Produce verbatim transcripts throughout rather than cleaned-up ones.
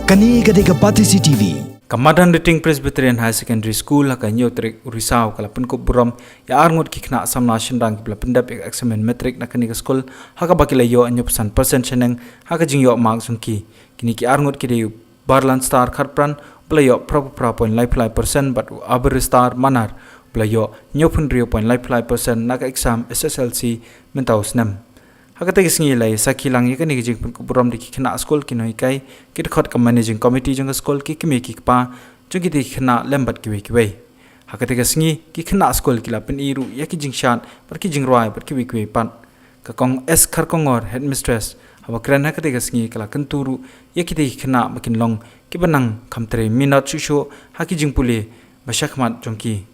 Kane ka dei ka Batesi T V. Ka Madan Riting Presbyterian Higher Secondary School ha ka hynñiew tarik u Risaw ka la pynkup burom ïa arngut ki khynnah samla shynrang kiba la pyndep ïa ka eksamin matric na kane ka skul, ha kaba ki la ïoh hynñiewphew san percent shaneng ha ka jingïoh mark jong ki. Kine ki arngut ki dei u Barlan Star Kharpran uba la ïoh phraphew phra point laiphew lai percent bad u Aberstar Manar uba la ïoh hynñiewphew hynriew point laiphew lai percent na ka exam S S L C mynta u snem. Ha katei ka sngi la ïa sakhi lang ïa kane ka jingpynkup burom da ki khynnah skul, ki nonghikai, ki dkhot ka managing committee jong ka skul, ki kmie ki kpa jong kitei ki khynnah lem bad kiwei kiwei. Ha katei ka sngi ki khynnah skul ki la pyni ruh ïa ki jingshad bad ki jingrwai bad kiwei kiwei pat. Ka Kong S Kharkongor, headmistress, haba kren ha katei ka sngi ka la kyntu ruh ïa kitei ki khynnah ba kin long kiba nang kham trei minot shuh shuh ha ki jingpule ba shakhmat jong ki.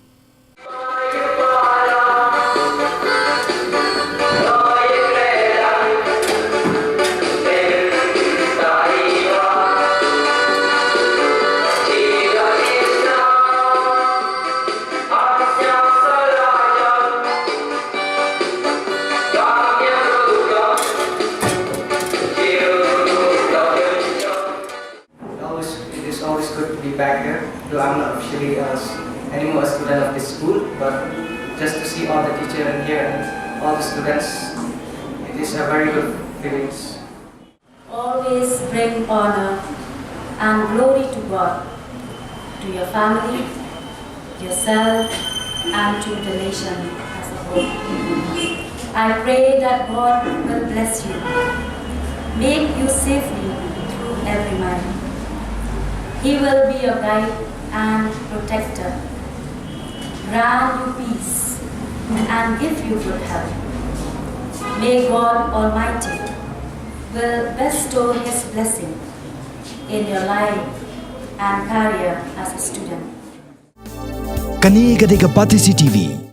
Always, it is always good to be back here, though I'm not officially a s- anymore a student of this school, but just to see all the teacher in here and all the students, it is a very good feelings. Always bring honor and glory to God, to your family, yourself, and to the nation as a whole. I pray that God will bless you, make you safely through every mile. He will be your guide and protector, grant you peace, and give you good health. May God Almighty will bestow His blessing in your life and career as a student. Kane ka dei ka Batesi T V.